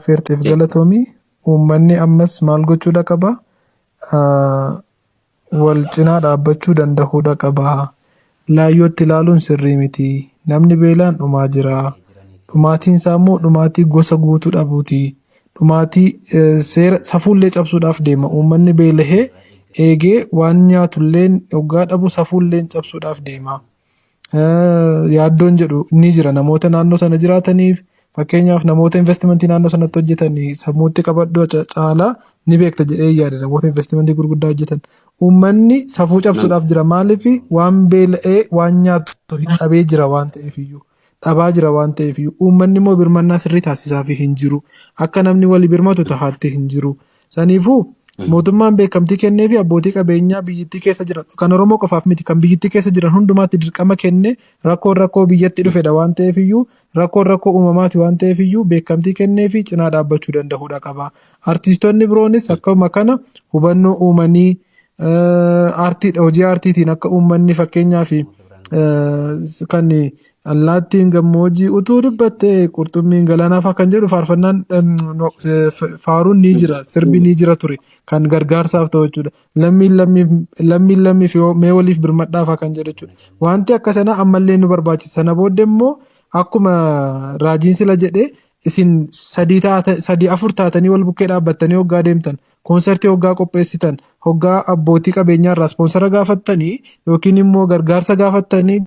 affeerteef galatoomi. Uummanni ammas maal gochuudha qaba? Wal cinaa dhaabbachuu dandahuudha qaba. Laayyootti ilaaluun sirrii miti. Namni beelaan dhumaa jira. Dhumaatiin isaa immoo dhumaatii gosa guutuu dhabuuti. Dhumaatii seera safuullee cabsuudhaaf deema. Uummanni beelahee eegee waan nyaatulleen hoggaa dhabu safuulleen cabsuudhaaf deema. Yaaddoon jedhu ni jira namoota naannoo sana jiraataniif. Fakkeenyaaf, namoota investimentii naannoo sanatti hojjetan sammuutti qabadhu, caalaa ni beekta jedhee yaada, namoota investimentii gurguddaa hojjetan. Uummanni safuu cabsuudhaaf jira. Maaliif? Waan beela'ee waan nyaatu dhabee jira waan ta'eef iyyuu, dhabaa jira waan ta'eef iyyuu. Uummanni immoo birmannaa sirrii taasisaafii hin jiru. Akka namni walii birmatu tahaatti hin jiru. Saniifuu mootummaan beekamtii kennee fi abbootii qabeenyaa biyyittii keessa jiran, kan Oromoo qofaaf miti, kan biyyittii keessa jiran hundumaatti dirqama kenne. Rakkoon rakkoo biyyatti dhufedha waan ta'eef iyyuu, rakkoon rakkoo uumamaati waan ta'eef iyyuu, beekamtii kennee fi cinaa dhaabbachuu danda'uudha qaba. Artiistonni biroonis akkuma kana hubannoo uumanii aartii, hojii aartiitiin akka uummanni, fakkeenyaaf, kan "Allaattiin gammoojjii utuu dubbattee, qurxummiin galaanaa" fa'aa kan jedhu faarfannaan, faaruun ni jira, sirbi ni jira ture, kan gargaarsaaf ta'u jechuudha. Lammiin lammiif, lammiin lammiif yoo mee waliif birmadhaa fa'aa kan jedhu jechuudha. Wanti akka sanaa ammallee nu barbaachisa. Sana booddee immoo akkuma raajiin sila jedhee, isin sadii taata, sadii afur taatanii wal bukkee dhaabbattanii hoggaa deemtan, koonsertii hoggaa qopheessitan, hoggaa abbootii qabeenyaa irraa ispoonsara gaafattanii yookiin immoo gargaarsa gaafattanii,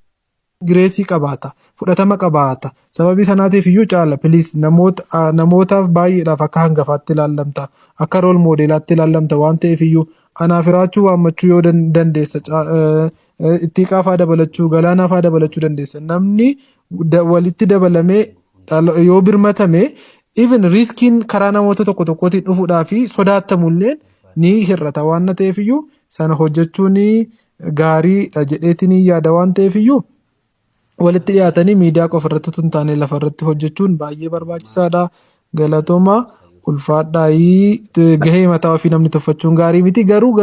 gireesii qabaata, fudhatama qabaata. Sababii sanaatiif iyyuu caala, please, namoota namootaaf baay'eedhaaf akka hangafaatti ilaallamta, akka role modelaatti ilaallamta waan ta'eef iyyuu, anaaf hiraachuu waammachuu yoo dandeessa, itti qaafaa dabalachuu, galaanaa faa dabalachuu dandeessa. Namni walitti dabalamee yoo birmatame, even riskiin karaa namoota tokko tokkootiin dhufuudhaa fi sodaattamulleen ni hir'ata waan ta'eef iyyuu, sana hojjechuun gaariidha jedheetiin yaada. Waan ta'eef iyyuu, walitti dhiyaatanii miidiyaa qofa irratti utuu hin taane lafa irratti hojjechuun baay'ee barbaachisaadha. Galatooma, ulfaadhaayii. Gahee mataa ofii namni tuffachuun gaarii miti. Garuu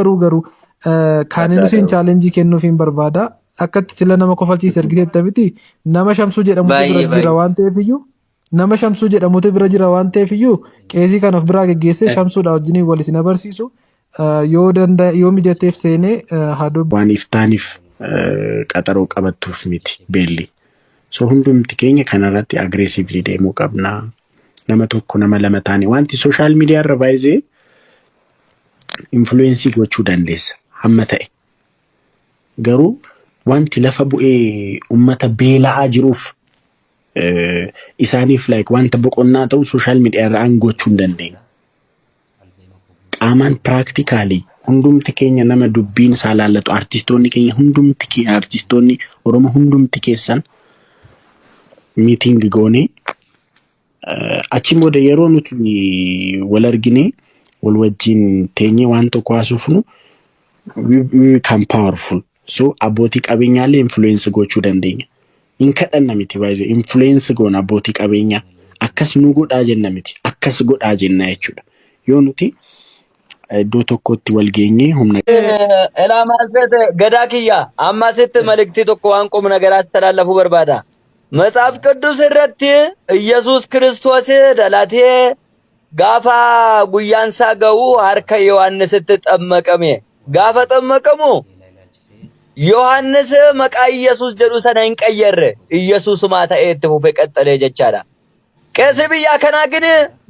kan nuti challenge kennuuf hin barbaada. Akkatti sila nama kofalchiise argiteetta miti? Nama Shamsuu jedhamutu bira jira waan ta'eef iyyuu, nama Shamsuu jedhamutu bira jira waan ta'eef iyyuu, qeesii kan of biraa geggeessee Shamsuudha wajjiniin wal isin abarsiisu yoo danda'a, yoo mijateef seenee haa dubbi. Waan iftaaniif qaxaroo qabattuuf miti beelli. So hundumti keenya kanarratti aggressively deemuu qabna. Nama tokko, nama lama taane wanti social media irra baay'ee influence gochuu dandeessa hamma ta'e. Garuu wanti lafa bu'ee ummata beela'aa jiruuf isaaniif like wanta boqonnaa ta'u social media irraan gochuu hin dandeenyu. Qaamaan practically hundumti keenya nama dubbiin isaa laallatu, artistoonni keenya hundumti keenya, artistoonni Oromoo hundumti keessan meeting goonee, achiin booda yeroo nuti wal argine, wal wajjin teenyee waan tokko haasofnu, we become powerful. So abbootii qabeenyaallee influence gochuu dandeenya. Hin kadhanna miti, baay'ee influence goona abbootii qabeenyaa. Akkas nu godhaa jenna miti, akkas godhaa jenna jechuudha. Yoo nuti iddoo tokkotti wal geenyee humna Elaa, maal feete gadaa kiyya, amma asitti maliktii tokko waan qomna garaatti ተላለፉ barbaada. መጽሐፍ ቅዱስ irratti Iyyasuus Kiristoos dhalatee gaafa guyyaan isaa ga'u harka Yohaannisitti xammaqame. Gaafa xammaqamu Yohaannis maqaa Iyyasuus jedhu sana hin qayyarre, Iyyasuusumaa ta'ee itti fufee qaxxalee jechaadha. Qeesii biyyaa kanaa ግን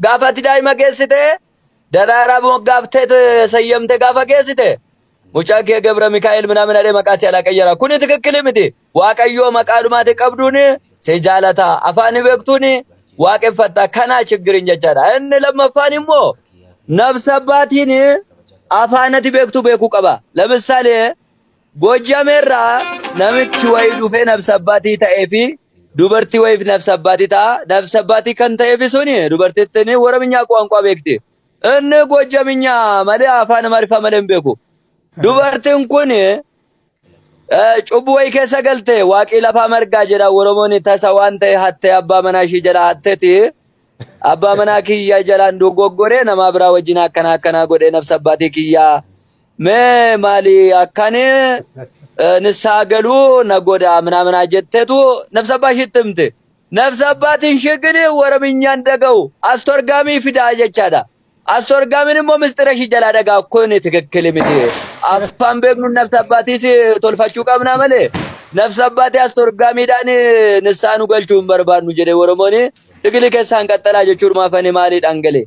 gaafa ati daa'ima geessite, daraaraa moggaaftee sayyamte, gaafa geessite, mucaa kee ገብረ ሚካኤል ምናምን jedhee maqaa si alaa qayyara. Kuni ትክክል miti. Waaqayyoo maqaadhumaati qabduun si jaalata. Afaan beektuun waaqeffatta. Kana ችግርን jechaadha. Inni lammaffaan immoo nafsa abbaatiin afaan ati beektu beekuu qaba. ለምሳሌ Goojjameerraa namichi wayii dhufee nafsa abbaatii ta'ee fi dubartii wayiif nafsa abbaatii ta'a. Nafsa abbaatii kan ta'eef suni dubartittiin Oromiኛ ቋንቋ beekti. Inni Goojjamiኛ malee, afaan Amaariffaa malee hin beeku. Dubartiin kun cubbuu wayii keessa galte, waaqii lafaa margaa jedha Oromoon, tasa waan ta'e hattee, abbaa manaa ishii jala hatteeti. Abbaa manaa kiyya jalaan dogoggoree nama biraa wajjin akkana akkanaa godhee, nafsa abbaatii kiyyaa mee maali akkani ንስሐ galuu na godha ምናምን jetteetu nafsa abbaa ishiitti himte. Nafsa abbaatiin ishee gini Orominyaan dhaga'u astorgaamii fidaa jechaadha. Astorgaamiin immoo mistira ishii jalaa dhaga'a kun tikikkili miti. Afaan beeknuun nafsa abbaatiis tolfachuu qabnaa malee nafsa abbaatii astorgaamiidhaan nissaa nu galchuu hin barbaadnu jedhe Oromoon tigili keessaan qaxxalaa jechuun maafani maaliidhaan gale.